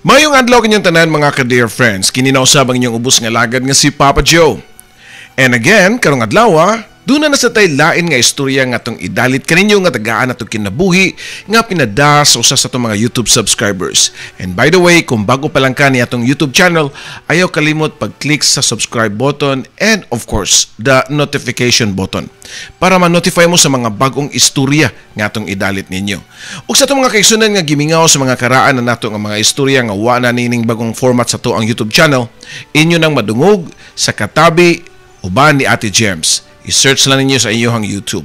Mayong adlaw kanyang tanan, mga ka-dear friends. Kini na usab ang inyong ubos nga lagad nga si Papa Joe. And again, karong adlaw, duna na sa tay lain nga istorya nga atong idalit kaninyo nga tagaan atong kinabuhi nga pinada sa usa sa atong mga YouTube subscribers. And by the way, kung bago pa lang ka ni atong YouTube channel, ayaw kalimot pag-click sa subscribe button and of course, the notification button para ma-notify mo sa mga bagong istorya nga atong idalit ninyo. Ug sa atong mga kaigsunan nga gimingaw sa mga karaan na nato nga mga istorya nga wa na nining bagong format sa ato ang YouTube channel, inyo nang madungog sa Katabi uban ni Ate Gems. I-search lang ninyo sa inyong YouTube.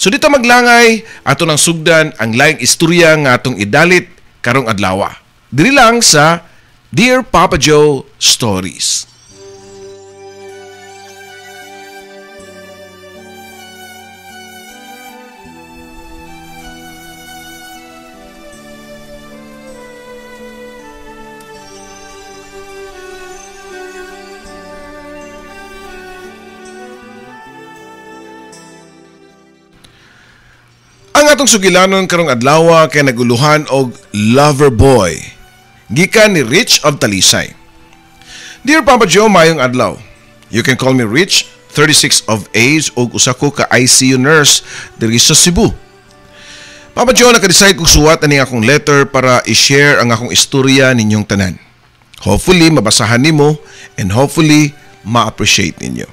So dito maglangay, ato nang sugdan ang laing istorya nga atong idalit karong adlaw. Diri lang sa Dear Papa Joe Stories. Ang atong sugilanon karong adlaw kay naguluhan og Lover Boy. Gikan ni Rich of Talisay. Dear Papa Joe, mayong adlaw. You can call me Rich, 36 of age ug usa ko ka ICU nurse diri sa Cebu. Papa Joe, naka-decide kog suwat ani akong letter para i-share ang akong istorya ninyong tanan. Hopefully mabasahan nimo and hopefully ma-appreciate ninyo.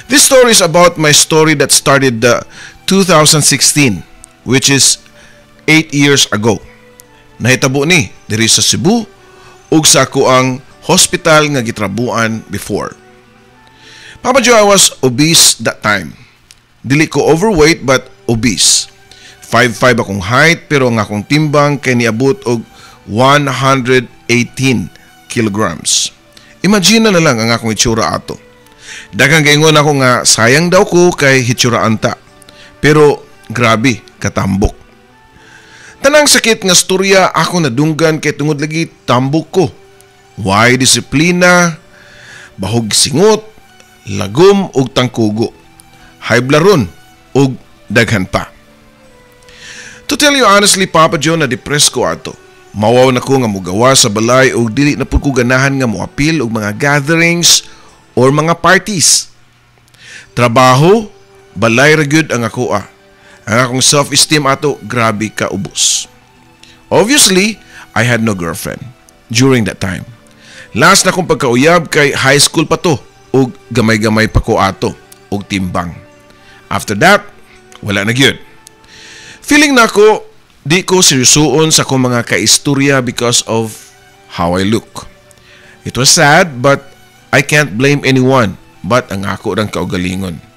This story is about my story that started the 2016, which is 8 years ago. Nahitabo ni diri sa Cebu ug sa ako ang hospital nga gitrabuan before. Papa Joe, I was obese that time. Dili ko overweight but obese. 5'5 akong height pero ang akong timbang kay niabot og 118 kilograms. Imagine na lang ang akong itsura ato. Daghang gaingon ako nga sayang daw ko kay hitsura anta. Pero grabe katambok. Tanang sakit nga storya ako nadunggan kay tungod lagi tambok ko. Why disiplina, bahog singot, lagom ug tangkugo. Hayblaron ug daghan pa. To tell you honestly, Papa Joe, na depressed ko ato. Mawaw na ko nga mugawa sa balay ug dili na pud ko ganahan nga moapil og mga gatherings or mga parties. Trabaho, balay ra gyud ang ako ah. Ang akong self-esteem ato, grabe ka ubos. Obviously, I had no girlfriend during that time. Last na akong pagkauyab kay high school pa to ug gamay-gamay pa ko ato ug timbang. After that, wala na gyud. Feeling nako di ko seryosoon sa akong mga kaistorya because of how I look. It was sad, but I can't blame anyone but ang ako rang kaugalingon.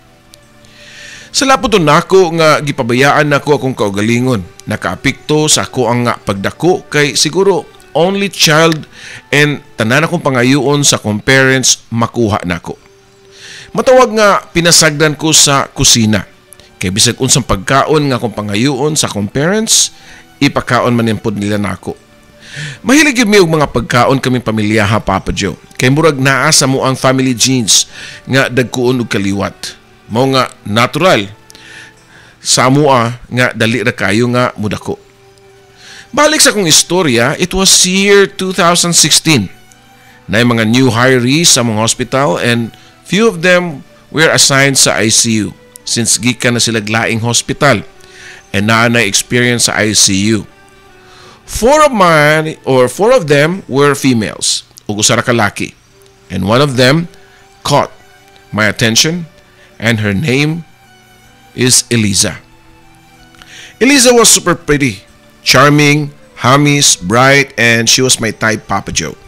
Sa lapot nako nga gipabayaan nako akong kaugalingon. Nakaapekto sa ako ang nga pagdako kay siguro only child and tanan akong pangayoon sa akong parents makuha nako. Matawag nga pinasagdan ko sa kusina. Kay bisag unsang pagkaon nga akong pangayoon sa akong parents, ipakaon man pud nila nako. Mahilig gyud mi og mga pagkaon kaming pamilya ha, Papa Joe. Kay murag naa sa mo ang family genes nga dagkuon og kaliwat. Mao nga natural sa amoa nga dali ra kayo nga mudako. Balik sa akong istorya, it was year 2016. Naay mga new hirees sa among hospital and few of them were assigned sa ICU since gikan na sila laing hospital and naa na experience sa ICU. Four of them were females ug usa ra ka laki, and one of them caught my attention and her name is Eliza. Eliza was super pretty, charming, hamis, bright, and she was my type, Papa Joe.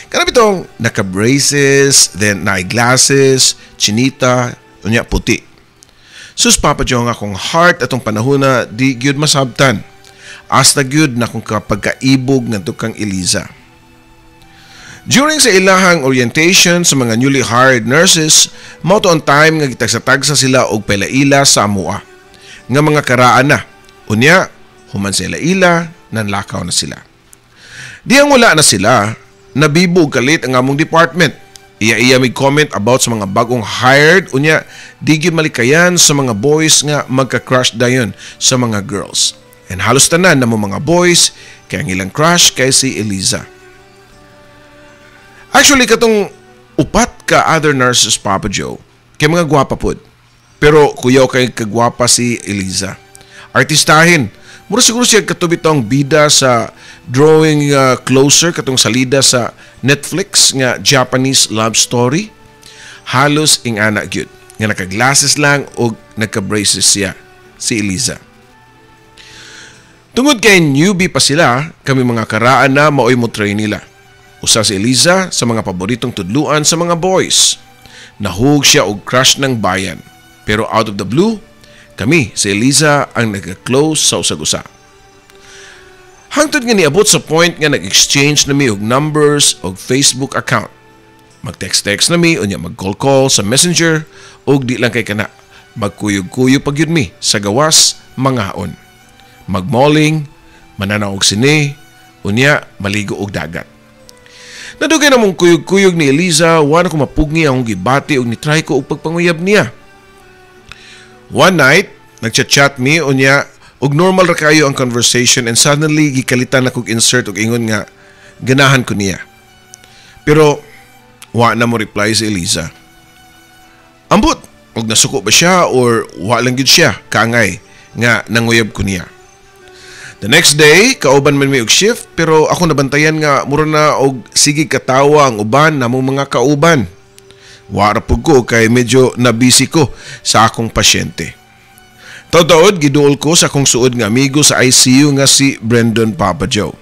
Kanang bitong naka-braces, then na-glasses, chinita, unya puti. Sus, Papa Joe, nga akong heart atong panahon na di gyud masabtan. Asta gyud na akong kapagkaibog ngadto kang Eliza. During sa ilahang orientation sa mga newly hired nurses, mao to ang time nga gitagsa-tagsa sila og pailaila sa amoa nga mga karaan na. Unya, human sa ila, nanlakaw na sila. Diyang wala na sila, nabibog kalit ang among department. Iya-iya may comment about sa mga bagong hired, unya, di gyud malikayan sa mga boys nga magka-crush dayon sa mga girls. And halos tanan na mo mga boys, kay ang ilang crush kay si Eliza. Actually, katong upat ka other nurses, Papa Joe, kay mga gwapa pod. Pero kuyaw kay kagwapa si Eliza. Artistahin. Mura siguro siya kato bitong bida sa Drawing Closer, katong salida sa Netflix nga Japanese love story. Halos ingana gyud. Nga naka-glasses lang og nagka-braces siya, si Eliza. Tungod kay newbie pa sila, kami mga karaan na maoy mo train nila. Usa si Eliza sa mga paboritong tudluan sa mga boys. Nahug siya og crush ng bayan. Pero out of the blue, kami si Eliza ang nagka-close sa usag-usa. Hangtod nga niabot sa point nga nag-exchange na mi og numbers og Facebook account. Mag-text-text na mi, unya mag-call-call sa Messenger, og di lang kay kana. Magkuyog-kuyog pag yun mi sa gawas mangaon. Magmalling, mananaw og sine, unya maligo og dagat. Nadugay na mong kuyog-kuyog ni Eliza, wa na ko mapugngi akong gibati og nitry ko og pagpanguyab niya. One night, nagchat-chat mi, unya og normal ra kayo ang conversation, and suddenly gikalitan na kog insert og ingon nga ganahan ko niya. Pero wa na mo reply si Eliza. Ambot, og nasuko ba siya or wa lang gyud siya kaangay nga nanguyab ko niya. The next day, kauban man mi og shift, pero ako nabantayan nga mura na og sige katawa ang uban namong mga kauban. Wa ra pud ko kay medyo nabisi ko sa akong pasyente. Taod-taod, giduol ko sa akong suod nga amigo sa ICU nga si Brandon, Papa Joe.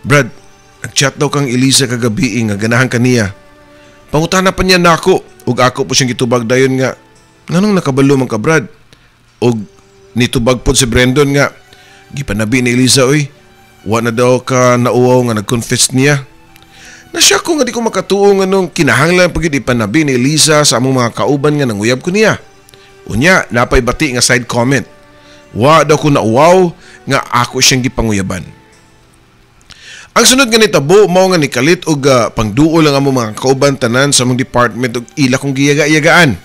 "Brad, nagchat daw kang Eliza kagabi nga ganahan ka niya. Pangutana pa niya nako," ug ako po siyang gitubag dayon nga, "Nganong nakabalo man ka, Brad?" Og nitubag pod si Brandon nga, "Gipanabi ni Eliza oy. Wa na daw ka nauwaw nga nag-confess niya." Nasya ko nga di ko makatuo nga nung kinahanglan pag ipanabi ni Eliza sa among mga kauban nga nanguyab ko niya. Unya, napay bati nga side comment. Wa daw ko nauwaw nga ako siyang gipanguyaban. Ang sunod nga nitabo mao nga nikalit og pangduol ang among mga kauban tanan sa among department og ila kong giyaga-yagaan.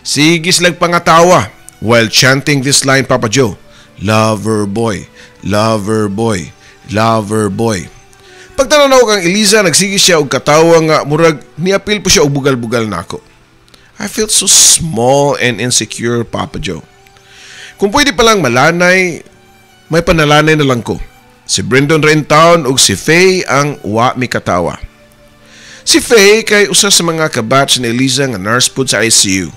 Sige silag pangatawa while chanting this line, Papa Joe. "Lover boy, lover boy, lover boy." Pagtanaw kang Eliza, nagsige siya og katawa nga murag niapil po siya og bugal-bugal nako. I felt so small and insecure, Papa Joe. Kung pwede palang malanay, may panalanay na lang ko. Si Brandon ra in town ug si Faye ang wa mi katawa. Si Faye kay usa sa mga kabatch ni Eliza nga nurse pod sa ICU.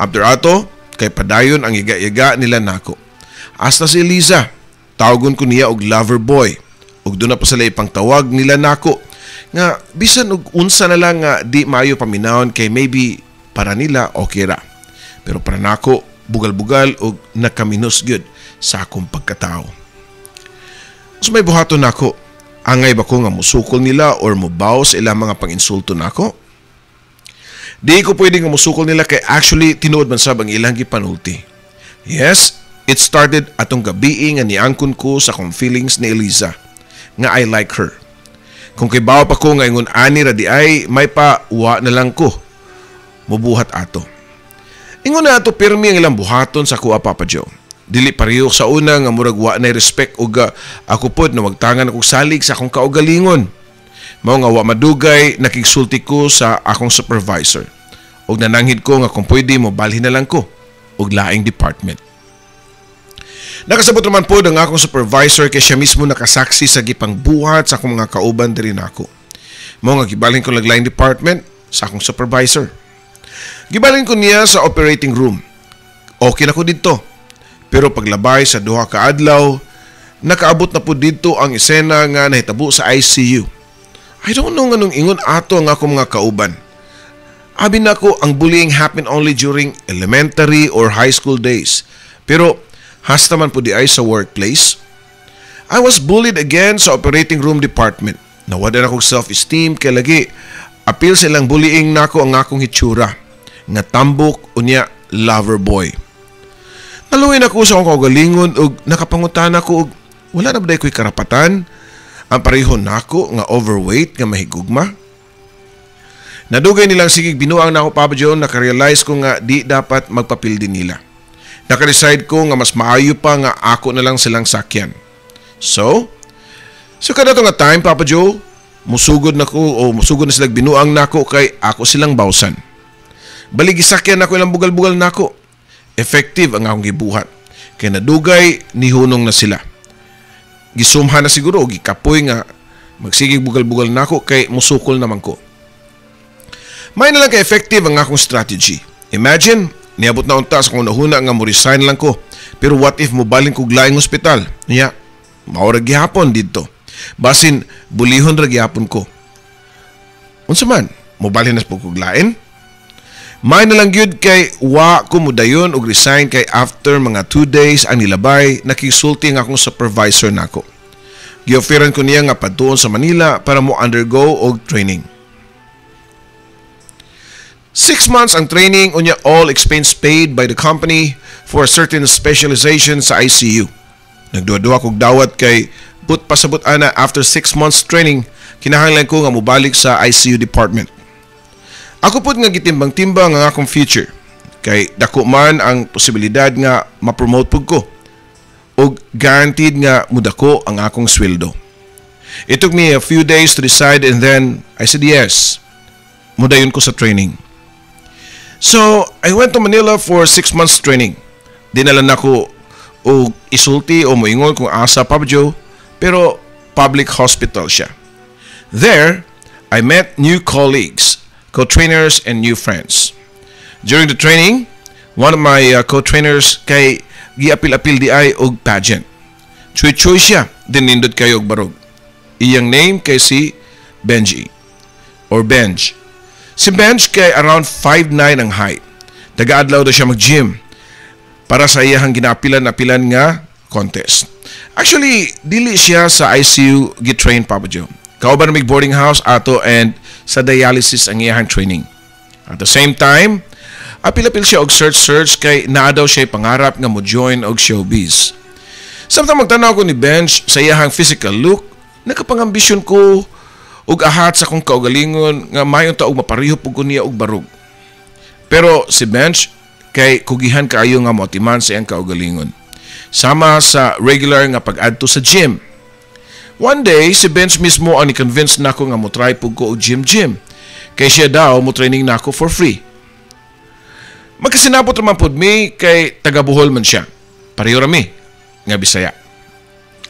After ato, kay padayon ang yaga-yaga nila nako. Hasta si Eliza, tawagon ko niya og lover boy. Ug doon na pa sila ipang tawag nila nako nga bisan og unsa na lang nga di maayo paminawon kay maybe para nila okay ra. Pero para nako, bugal-bugal og nakaminos gyud sa akong pagkatao. So may buhaton nako, angay ba ko nga musukol nila or mubaw sa ilang mga panginsulto nako? Di ko pwede nga musukol nila kay actually tinuod man sab ang ilang gipanulti. Yes, it started atong gabi nga niangkon ko sa akong feelings ni Eliza nga I like her. Kung kay bawa pa ko nga ingon ani ra di ay may pa wa na lang ko mubuhat ato. Ingon na ato pirmi ang ilang buhaton sa kuha, Papa Joe. Dili pareho sa una nga murag wa na respect ug ako pod na wagtangan akong salig sa akong kaugalingon. Mao nga wa madugay nakigsulti ko sa akong supervisor. Ug nananghid ko nga kung pwede mo balhin na lang ko og laing department. Nakasabot naman po ang akong supervisor kay siya mismo nakasaksi sa gipangbuhat sa akong mga kauban diri nako. Mao nga gibalhin ko lag laing department sa akong supervisor. Gibalhin ko niya sa operating room. Okay na ko didto. Pero paglabay sa 2 ka adlaw, nakaabot na po didto ang esena nga nahitabo sa ICU. I don't know nganong ingon ato ang akong mga kauban. Abi nako ang bullying happen only during elementary or high school days. Pero hasta man po di ay sa workplace. I was bullied again sa operating room department. Nawala na akong self-esteem kay lagi apil sa ilang bullying nako ang akong hitsura nga tambok unya lover boy. Naluoy ako sa akong kaugalingon ug nakapangutana ko og wala na ba ko'y karapatan ang pareho nako nga overweight nga mahigugma? Nadugay nilang sigig binuang nako, Papa John, nakarealize ko nga di dapat magpapildi nila. Naka-decide ko nga mas maayo pa nga ako na lang silang sakyan. So kada to nga time, Papa Joe, Musugod na ko o musugod na sila binuang nako kay ako silang bawsan. Bali gisakyan nako ilang bugal-bugal nako. Effective ang akong gibuhat. Kay nadugay nihunong na sila. Gisumha na siguro o gikapoy nga magsigig bugal-bugal nako kay musukol naman ko. May na lang ka-effective ang akong strategy. Imagine, niabot na unta sa akong nahuna nga mo resign lang ko. Pero what if mobalin kog laing ospital? Nya, mao ra gihapon didto. Basin bulihon ra gihapon ko. Unsa man, mobalhin na pud kog lain? May na lang gyud kay wa ko mudayon og resign kay after mga 2 days ang nilabay, nakisulti ang akong supervisor nako. Giofferan ko niya nga padtuon sa Manila para mo undergo og training. 6 months ang training, unya all expense paid by the company for a certain specialization sa ICU. Nagduha-duha kog dawat kay but pasabot ana, after 6 months training, kinahanglan ko nga mobalik sa ICU department. Ako pud nga gitimbang-timbang ang akong future kay dako man ang posibilidad nga ma-promote pud ko ug guaranteed nga mudako ang akong sweldo. It took me a few days to decide and then I said yes. Mudayon ko sa training. So, I went to Manila for 6 months training. Di na lang nako og isulti o moingon kung asa, Papa Joe, pero public hospital siya. There, I met new colleagues, co-trainers, and new friends. During the training, one of my co-trainers kay giapil-apil di ay og pageant. Chuy-chuy siya, din nindot kayo og barog. Iyang name kay si Benji or Benj. Si Benj kay around 5'9 ang height. Taga-adlaw daw siya mag-gym para sa iyang ginaapilan-apilan nga contest. Actually, dili siya sa ICU gi-train, Papa Joe. Kauban mig boarding house ato and sa dialysis ang iyang training. At the same time, apil-apil siya og search-search kay naa daw siya pangarap nga mo join og showbiz. Samtang magtanaw ko ni Benj sa iyang physical look, nakapangambisyon ko ug ahat sa akong kaugalingon nga mayon ta og mapareho pud ko niya og barog. Pero si Benj kay kugihan kaayo nga moatiman sa iyang kaugalingon. Sama sa regular nga pag-adto sa gym. One day, si Benj mismo ang ni-convince nako nga mo try pud ko og gym-gym. Kay siya daw mo training nako for free. Magkasinabot raman pud mi kay taga Bohol man siya. Pareho ra mi nga Bisaya.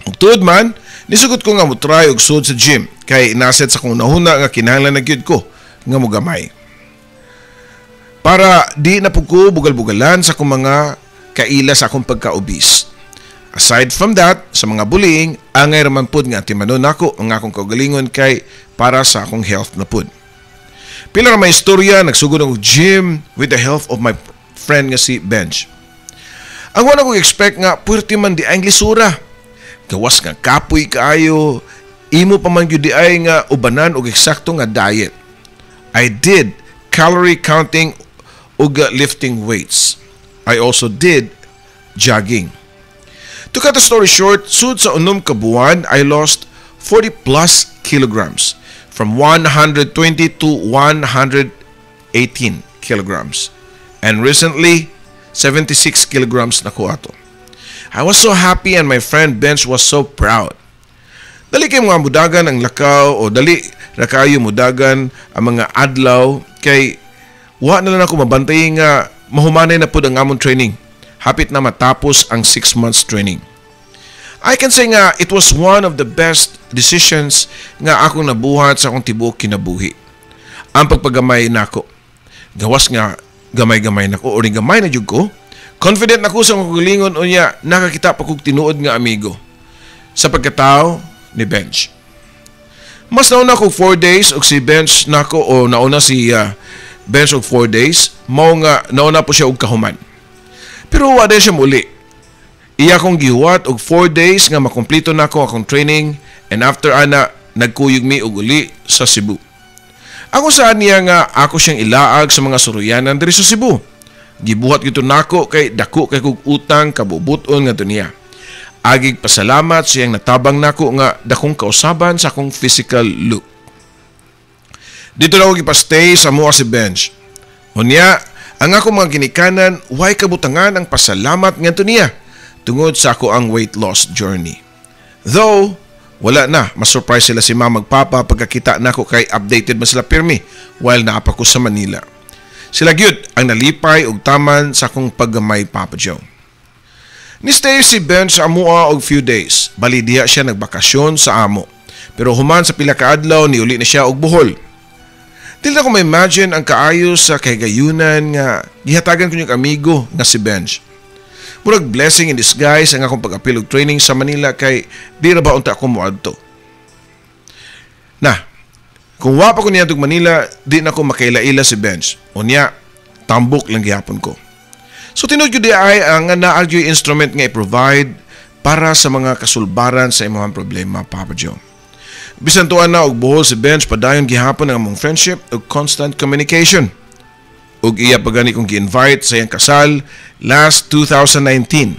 Ug tuod man, nisugot ko nga mo try og sud sa gym kay naset sa akong nahuna nga kinahanglan na gyud ko nga mogamay. Para di na pud ko bugal-bugalan sa akong mga kaila sa akong pagka-obese. Aside from that, sa mga bullying, angay raman pud nga atimanon nako ang akong kaugalingon kay para sa akong health na pud. Pila ra may istorya, nagsugod ako gym with the help of my friend nga si Benj. Ang wala ko expect nga puwerte man di ang lisura. Gawas nga kapoy kaayo, imo pa man gyud di ay nga ubanan og eksakto nga diet. I did calorie counting ug lifting weights. I also did jogging. To cut the story short, sud sa 6 ka buwan, I lost 40 plus kilograms, from 120 to 118 kilograms. And recently, 76 kilograms na ko ato. I was so happy and my friend Bench was so proud. Dali kay mga mudagan ang lakaw o dali ra kayo mudagan ang mga adlaw kay wa na lang ako mabantay nga mahumanay na pud ang among training. Hapit na matapos ang 6 months training. I can say nga it was one of the best decisions nga akong nabuhat sa akong tibuok kinabuhi. Ang pagpagamay nako. Gawas nga gamay-gamay nako o gamay na jud ko. Confident nako sa akong kaugalingon, unya nakakita pa kog tinuod nga amigo sa pagkatao ni Bench. Mas nauna ko 4 days og si Bench nako o nauna si Bench og 4 days, mao nga nauna po siya og kahuman. Pero wa din siya muli. Iya kong gihuwat og 4 days nga makumpleto nako akong training and after ana nagkuyog mi og uli sa Cebu. Ako saan niya nga ako siyang ilaag sa mga suruyanan diri sa Cebu. Gibuhat gito nako kay dako kay kog utang kabubuton ngadto niya. Agig pasalamat siyang natabang nako nga dakong kausaban sa akong physical look. Dito na ako gipastay sa mua si Bench. Unya, ang akong mga ginikanan, way kabutangan ang pasalamat ngadto niya tungod sa ako ang weight loss journey. Though, Wala na, ma-surprise sila si mama ug papa pagkakita nako kay updated man sila pirmi while naa pa ko sa Manila. Sila gyud ang nalipay og taman sa akong paggamay, Papa Joe. Ni-stay si Ben sa amoa og few days. Bali diha siya nagbakasyon sa amo. Pero human sa pila ka adlaw, niuli na siya og Bohol. Dili na ko ma-imagine ang kaayo sa kahigayunan nga gihatagan ko niyang amigo nga si Benj. Murag blessing in disguise ang akong pag-apil og training sa Manila kay di ra ba unta ako moadto. Na, kung wa pa ko niadtog Manila, di na ko makaila-ila si Benj. Unya, tambok lang gihapon ko. So tinuod gyud diay ang naa gyuy instrument nga i-provide para sa mga kasulbaran sa imong problema, Papa Joe. Bisan tuan na og Bohol si Benj, padayon gihapon ang among friendship ug constant communication. Ug iya pa gani kong gi-invite sa iyang kasal last 2019.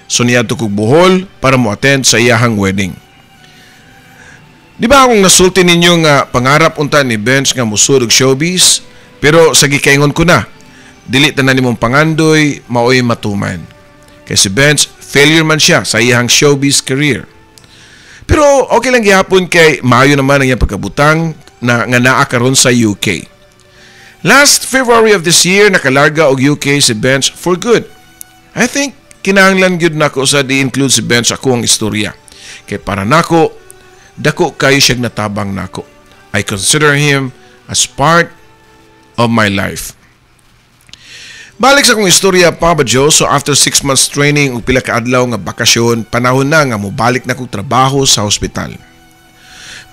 So niadto kog Bohol para mo attend sa iyahang wedding. Di ba akong nasulti ninyo nga pangarap unta ni Benj nga musud og showbiz? Pero sa gikaingon ko na, dili tanan nimong pangandoy maoy matuman. Kay si Benj, failure man siya sa iyahang showbiz career. Pero okay lang gihapon kay maayo naman ang iyang pagkabutang na nga naa karon sa UK. Last February of this year, nakalarga og UK si Bench for good. I think kinahanglan gyud nako sa di-include si Bench akoang istorya. Kay para nako, dako kayo siyang natabang nako. I consider him as part of my life. Balik sa akong istorya, Papa Joe, so after 6 months training ug pila ka adlaw nga bakasyon, panahon na nga mobalik na kog trabaho sa hospital.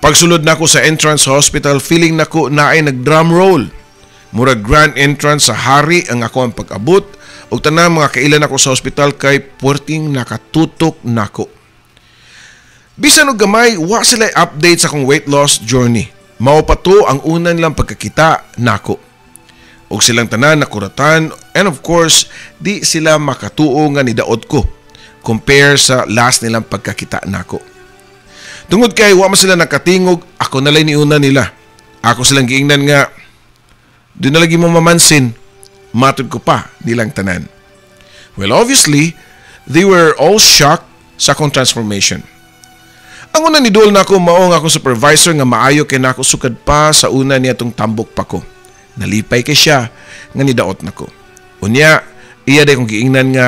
Pagsulod nako sa entrance sa hospital, feeling nako naay nag-drum roll. Murag grand entrance sa hari ang ako ang pag-abot ug tanang mga kailan ako sa hospital kay puwerteng nakatutok nako. Bisan og gamay, wa sila update sa akong weight loss journey. Mao pa to ang unan lang pagkakita nako. Og silang tanan nakuratan and of course, di sila makatuo nga nidaot ko compare sa last nilang pagkakita nako. Tungod kay wa man sila nakatingog, ako na lang niuna nila. Ako silang giingnan nga, "Di na lagi mo mamansin." Matod ko pa nilang tanan. Well, obviously, they were all shocked sa akong transformation. Ang una ni duol nako mao nga akong supervisor nga maayo kay nako sukad pa sa una niya tong tambok pa ko. Nalipay kay siya nga nidaot nako. Unya, iya day kong giingnan nga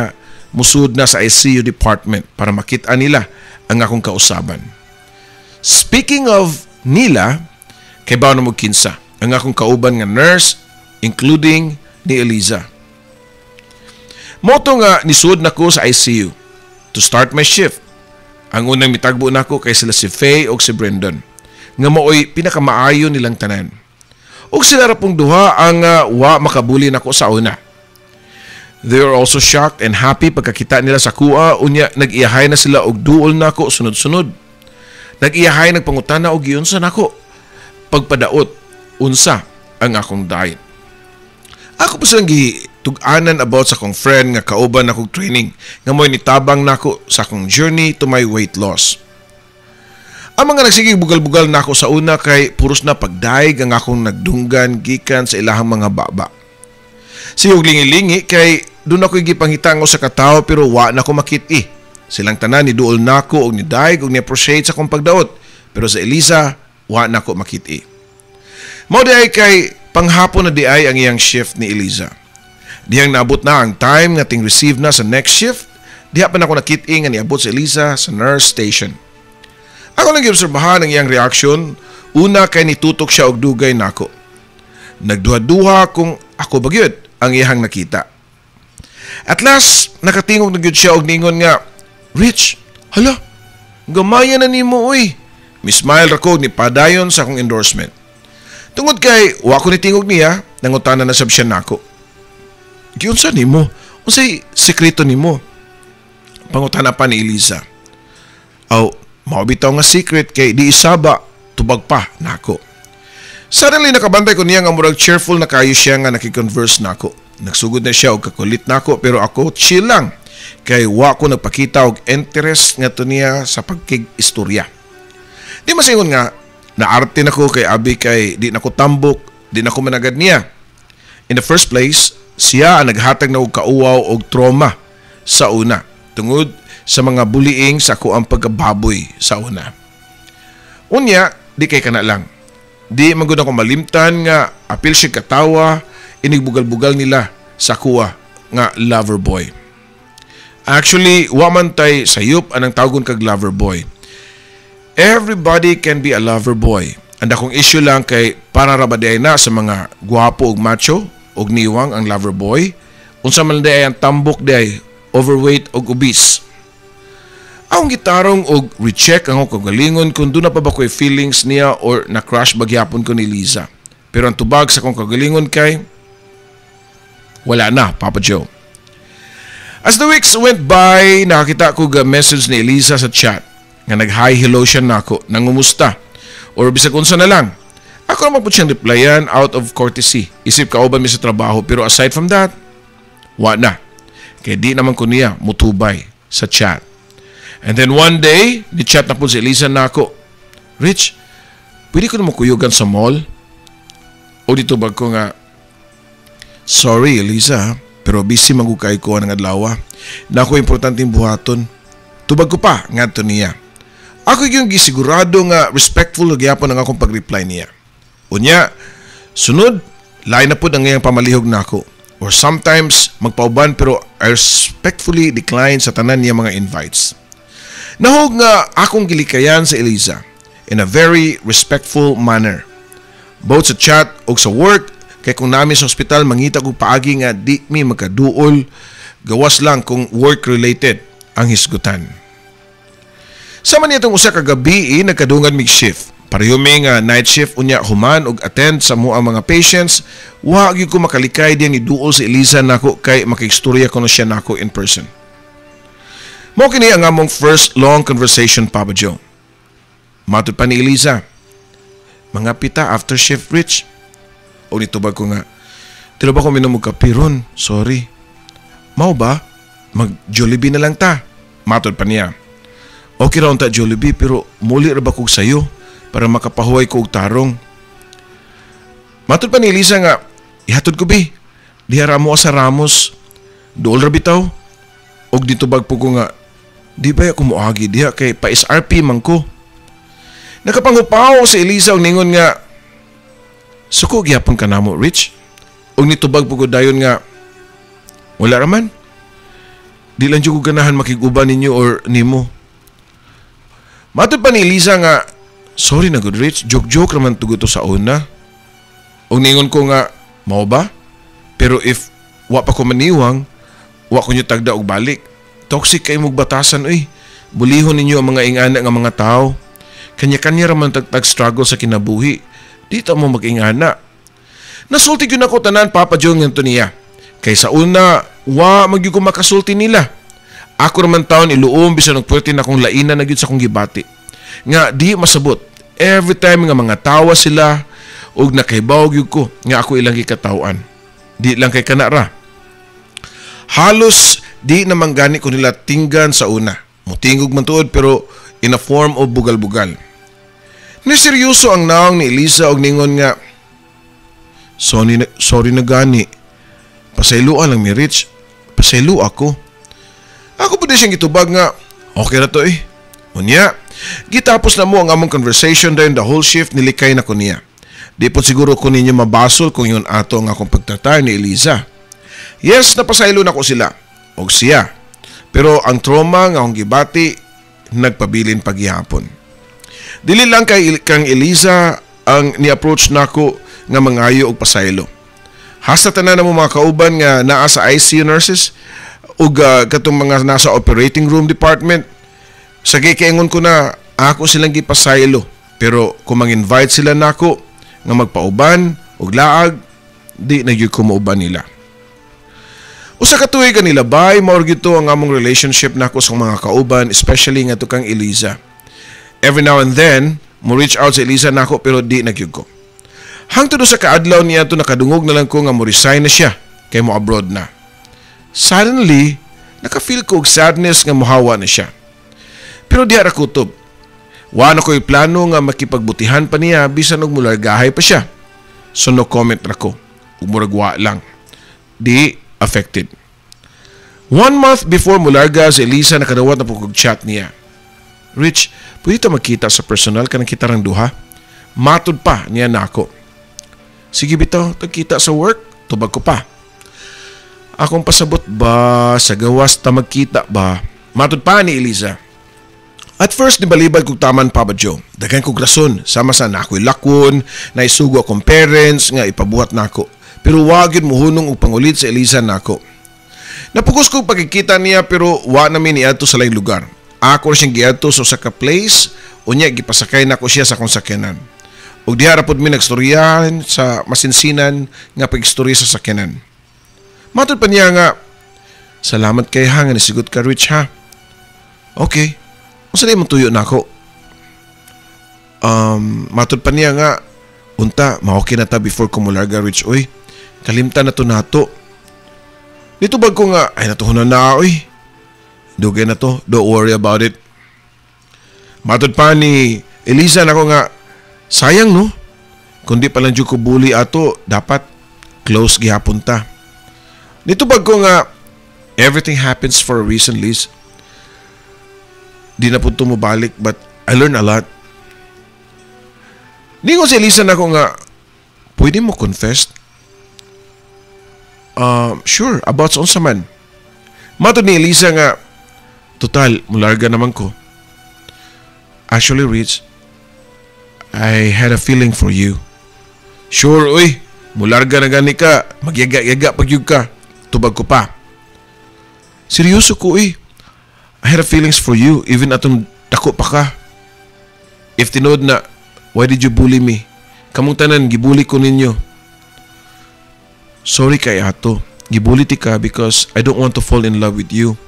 musud na sa ICU department para makita nila ang akong kausaban. Speaking of nila, kay na mo kinsa ang akong kauban nga nurse, including ni Eliza. Mao to nga nisud nako sa ICU to start my shift. Ang unang mitagbo nako kay sila si Faye o si Brendan nga maoy pinakamaayo nilang tanan. Ug sila ra pong duha ang wa makabuli nako sa una. They are also shocked and happy pagkakita nila sa kuha, unya nag-iyahay na sila og duol nako sunod-sunod. Nag-iyahay nagpangutana og giunsa nako pagpadaot, unsa ang akong diet. Ako pa silang gitug-anan about sa akong friend nga kauban akong training nga mo'y nitabang nako sa akong journey to my weight loss. Ang mga nagsigig bugal-bugal nako sa una kay puros na pagdaig ang akong nagdunggan gikan sa ilahang mga baba. Sigog lingi-lingi kay doon ako gipangita sa katao pero wa na ko makit-i. Silang tanan ni duol nako og nidaig og ni-appreciate sa akong pagdaot, pero sa Elisa wa na ko makit-i. Mao di ay kay panghapon na di ay ang iyang shift ni Eliza. Dihang naabot na ang time nga ting receive na sa next shift, diha pa nako nakit-i nga niabot si Eliza sa nurse station. Ako lang giobserbahan ang iyang reaction, una kay nitutok siya og dugay nako. Nagduha-duha kung ako ba gyud ang iyang nakita. At last, nakatingog na gyud siya og ningon nga, "Rich, hala, gamaya na nimo oy." Mi-smile ra ko, ni padayon sa akong endorsement. Tungod kay wa ko nitingog niya, nangutana na sab siya nako. "Giunsa nimo? Unsay sekreto nimo?" Pangutana pa ni Eliza. "Aw, mao bitaw nga secret kay di isaba," tubag pa nako. Suddenly nakabantay ko niya nga murag cheerful na kayo siya nga nakikonverse nako. Nagsugod na siya og kakulit nako pero ako chill lang kay wa ko nagpakita og interest ngadto niya sa pagkig-istorya. Di masingon nga naarte nako kay abi kay di nako tambok, di nako managad niya. In the first place, siya ang naghatag na og kauwaw og trauma sa una tungod sa mga bullying sa ako ang pagkababoy sa una. Unya, di kay kana lang. Di man gud ako malimtan nga apil siya katawa, inigbugal-bugal nila sa kuwa nga lover boy. Actually, wa man tay sayop anang tawgon kag lover boy. Everybody can be a lover boy. Ang akong issue lang kay para ra ba diay na sa mga gwapo ug macho ug niwang ang lover boy? Unsa man diay ang tambok diay, overweight ug obese? Akong gitarong og recheck ang akong kagalingon kung duna pa ba ko'y feelings niya or na-crush ba gyapon ko ni Liza. Pero ang tubag sa akong kagalingon kay wala na, Papa Joe. As the weeks went by, nakakita ko ga message ni Eliza sa chat nga nag-hi hello siya nako, nangumusta or bisag unsa na lang. Ako naman po siyang replyan out of courtesy. Isip kauban mi sa trabaho, pero aside from that, wa na. Kay di naman ko niya mutubay sa chat. And then one day, ni-chat na po si Elisa nako. "Rich, pwede ko na makuyugan sa mall?" O ditubag ko nga, "Sorry, Elisa, pero busy man kay ko ng adlaw. Nako importanteng buhaton." Tubag ko pa ngadto niya. Ako yung gisigurado nga respectful gyapon ang akong pag-reply niya. Unya, sunod, lain na pud ang iyang pamalihog nako. Or sometimes magpauban, pero I respectfully decline sa tanan niya mga invites. Nahog nga akong gilikayan sa Eliza in a very respectful manner. Both sa chat o sa work, kay kung nami sa ospital mangita kog paagi nga di mi magkaduol, gawas lang kung work related ang hisgutan. Sa man itong usa ka gabi, eh, nagkadungan mig shift. Pareho mi nga night shift. Unya human og attend sa mo ang mga patients, wa gyud ko makalikay diyang iduol si Eliza nako kay makigstorya ko na siya nako in person. Mao kini ang among first long conversation, Papa Joe. Matod pa ni Eliza, "Mga pita after shift, Rich." O nitubag ko nga, "Tilo ba ko minom og kape ron? Sorry." "Mao ba? Mag Jollibee na lang ta." Matod pa niya. "Okay ra unta Jollibee, pero muli ra ba kog sayo para makapahuway ko og tarong?" Matod pa ni Elisa nga, "Ihatod ko bi. Diha ra mo sa Ramos. Duol ra bitaw." Og ditubag po ko nga, "Di ba ako moagi diha kay pa SRP man ko?" Nakapanghupaw si Elisa og ningon nga, "Suko gyapon ka namo, Rich." Og nitubag po ko dayon nga, "Wala raman. Di lang jud ko ganahan makig-uban ninyo or nimo." Matod pa ni Elisa nga, "Sorry na gud, Rich, joke-joke raman tugo to sa una." Og ningon ko nga, "Mao ba? Pero if wa pa ko maniwang, wa ko nyo tagda og balik. Toxic kay mong batasan oy. Bulihon ninyo ang mga ingana nga mga tao. Kanya-kanya raman tagtag struggle sa kinabuhi. Di ta mo mag-ingana." Nasulti gyud ako tanan, Papa Joe, ngadto niya. Kay sa una, wa magyud ko makasulti nila. Ako raman taon iluom bisan og puwerte na akong laina na gyud sa akong gibati. Nga di masabot. Every time nga mga tawa sila og nakaibaw gyud ko nga ako ilang gikatawan. Di lang kay kana ra. Halos di naman gani ko nila tinggan sa una. Mutingog man tuod pero in a form of bugal-bugal. Ni seryoso ang naong ni Elisa og ningon nga, "Sorry na, sorry na gani. Pasayloa lang mi, Rich. Pasaylo ako." Ako po din siyang gitubag nga, "Okay na to eh." Unya, gitapos na mo ang among conversation, dayon the whole shift nilikay na ko niya. Di po siguro ko ninyo mabasol kung yun ato ang akong pagtratar ni Eliza. Yes, napasaylo na ko sila. Og siya. Pero ang trauma nga akong gibati, nagpabilin paghihapon. Dili lang kay kang Eliza ang ni-approach nako nga mangayo og pasaylo. Hasta tanan na mo mga kauban nga naa sa ICU nurses ug katong mga nasa operating room department, sa kaingon ko na ako silang gipasaylo, pero kung mang-invite sila nako nga magpauban og laag, di na gyud ko mauban nila. Usa ka tuig ka nilabay, mao gyud to ang among relationship nako sa mga kauban, especially nga kang Eliza. Every now and then, mo reach out sa Eliza nako pero di na gyud ko. Hangtod sa kaadlaw niya to nakadungog na lang ko nga mo resign na siya kay mo abroad na. Suddenly, naka-feel ko og sadness nga mohawa na siya. Pero diha ra kutob. Wa na ko'y plano nga makipagbutihan pa niya bisan og mulargahay pa siya. So no comment ra ko. Ug murag wa lang. Di affected. One month before mularga si Elisa, nakadawat na po kog chat niya. Rich, pwede ta magkita sa personal kanang kita rang duha? Matud pa niya nako. Sige bitaw, tagkita sa work, tubag ko pa. Akong pasabot ba, sa gawas ta magkita ba? Matud pa ni Eliza. At first, nibalibad kog taman, Papa Joe. Daghan kog rason, sama sa naa ko'y lakwon, naisugo akong parents, nga ipabuhat nako. Pero wa gyud muhunong og pangulit sa Eliza nako. Napugos kog pagkikita niya pero wa na mi niadto sa laing lugar. Ako siyang giadto sa usa ka place, unya gipasakay nako siya sa akong sakyanan. Ug diha ra pud mi nagstoryahan sa masinsinan nga pagstorya sa sakyanan. Matod pa niya nga, "Salamat kay ha nga nisigot ka, Rich, ha." "Okay. Unsa na imong tuyo nako?" Matod pa niya nga, "Unta, ma-okay na ta before ko mularga, Rich, oy. Kalimtan na to nato." Nitubag ko nga, "Ay natuhunan na, oy. Dugay na to, don't worry about it." Matod pa ni Eliza nako nga, "Sayang no, kundi pa lang ko bully ato, dapat close gihapon ta." Nitubag ko nga, "Everything happens for a reason, Liz. Di na po mo balik but I learned a lot." Ningon si Elisa nako nga, "Pwede mo confess?" "Sure, about sa unsa man?" Matod ni Elisa nga, "Total, mularga naman ko. Actually, Rich, I had a feeling for you." "Sure, uy, mularga na gani ka, magyaga-yaga pag ka." Tubag ko pa. "Seryoso ko, uy. I had a feelings for you even atong dako pa ka. If tinuod na, why did you bully me? Kamong tanan, gibully ko ninyo. Sorry kay ato. Gibully ti ka because I don't want to fall in love with you.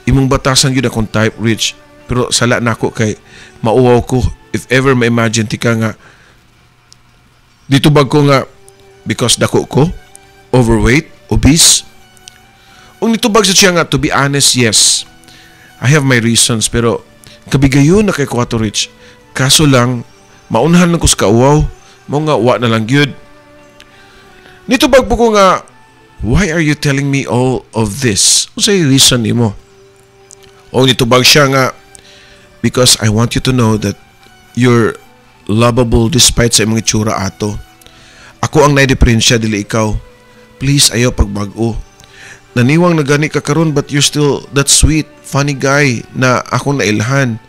Imong batasan gyud akong type, Rich. Pero sala nako kay mauwaw ko if ever ma-imagine ti ka nga." Nitubag ko nga, "Because dako ko, overweight, obese?" Ug nitubag sa siya nga, "To be honest, yes. I have my reasons pero kabigayon na kay ko ato, Rich. Kaso lang, maunhan lang ko sa kauwaw. Mao nga wa na lang gyud." Nitubag po ko nga, "Why are you telling me all of this? Unsay reason nimo?" O nitubag siya nga, "Because I want you to know that you're lovable despite sa imong itsura ato. Ako ang naay-diferensya, dili ikaw. Please, ayaw pagbag-o. Naniwang na gani ka karon but you're still that sweet, funny guy na akong nailhan.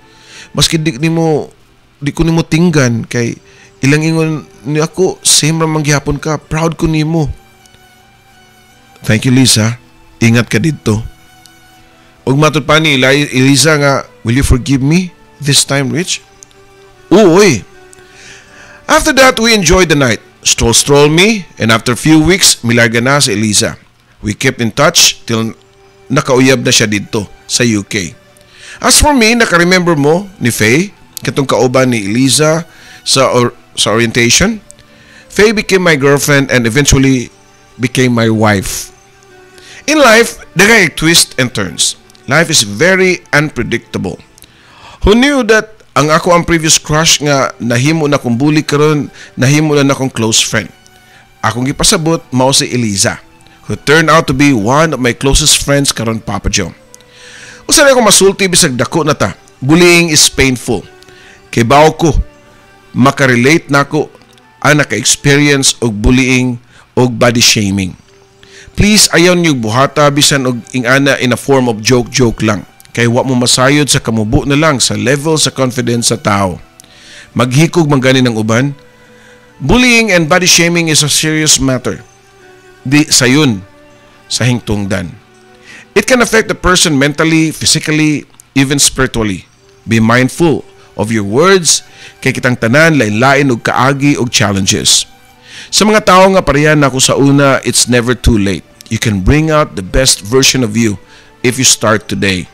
Maski di ko nimo tinggan kay ilang ingon ni ako, same ra man gihapon ka. Proud ko nimo. Thank you, Lisa. Ingat ka didto." Ug matod pa ni Elisa nga, "Will you forgive me this time, Rich?" "Uy." After that, we enjoyed the night. Stroll-stroll me, and after few weeks, milarga na si Elisa. We kept in touch till nakauyab na siya didto sa UK. As for me, naka-remember mo ni Faye, katong kauban ni Eliza sa orientation. Faye became my girlfriend and eventually became my wife. In life, there are twists and turns. Life is very unpredictable. Who knew that ang ako ang previous crush nga nahimo na kong bully karon, nahimo na akong close friend? Akong gipasabot mao si Eliza, who turned out to be one of my closest friends karon, Papa Joe. Usa na ako masulti bisag dako na ta. Bullying is painful. Kay bawo ko, makarelate nako ang naka-experience og bullying og body shaming. Please ayaw niyo buhata bisan og ingana in a form of joke joke lang. Kay wa mo masayod sa kamubo na lang sa level sa confidence sa tao. Maghikog man gani ng uban. Bullying and body shaming is a serious matter. Di sayon sa hingtungdan. It can affect the person mentally, physically, even spiritually. Be mindful of your words kay kitang tanan lain-lain og kaagi og challenges. Sa mga tao nga pareha nako sa una, it's never too late. You can bring out the best version of you if you start today,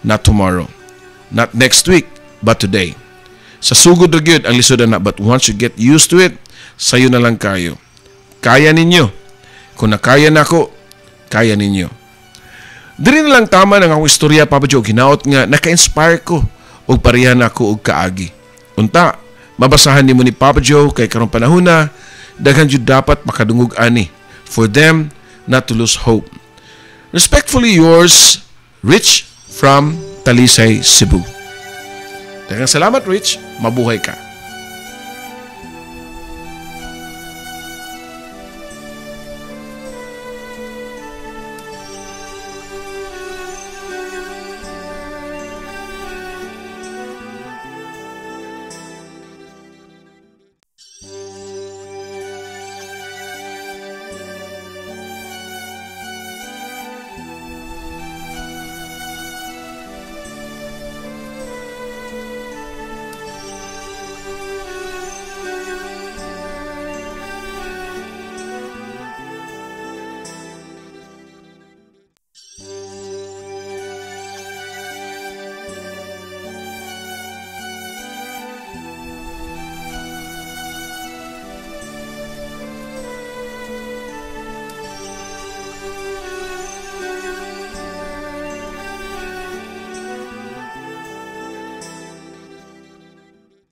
not tomorrow. Not next week, but today. Sa sugod ra gyud ang lisod na, but once you get used to it, sayo na lang kayo. Kaya ninyo. Kung nakaya nako, kaya ninyo. Diri na lang tama ng akong istorya, Papa Joe, hinaot nga naka-inspire ko og pareha nako og kaagi. Unta, mabasahan nimo ni Papa Joe kay karong panahon na daghan jud dapat makadungog ani for them not to lose hope. Respectfully yours, Rich from Talisay, Cebu. Daghang salamat, Rich. Mabuhay ka.